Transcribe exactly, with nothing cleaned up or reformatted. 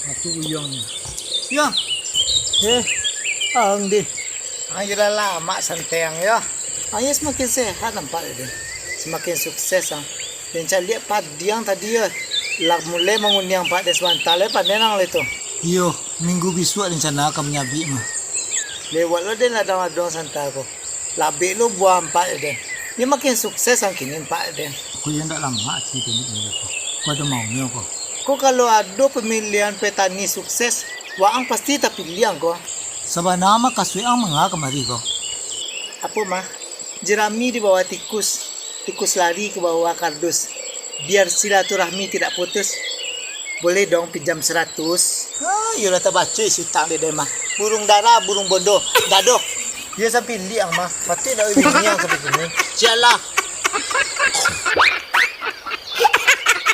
Aku buyuang ni. Yo. Eh, ang deh. Ang yo lah lamak santai ang yo. Ang yo samakin sehat nampak deh. Samakin sukses ang. Den caliak padi ang tadi yo. Lah mulai manguniang pak deh sabanta lai panen ang lai tu. Iyo, minggu bisuak rencana ka manyabik mah. Lewat lo deh ladang-ladang santa ko. Labek lo buah ampak deh. Yo makin sukses ang kini ampak deh. Ko yo ndak lamak ati pendek ko. Ko ado maunyo ko. Ko kalau ado pamilihan petani sukses, waang pasti tapiliah ang ko. Sabana mah kasuik ang manga kamari ko. Apo mah? Jerami di bawah tikus, tikus lari ke bawah kardus. Biar silaturahmi tidak putus. Boleh dong pinjam saratus? Ah, iyo lah tabaco isi utang dek den mah. Burung dara, burung bondo, dadoh. Iyo sampai liang mah. Patuik nak bini ang sampai kini. Sialah.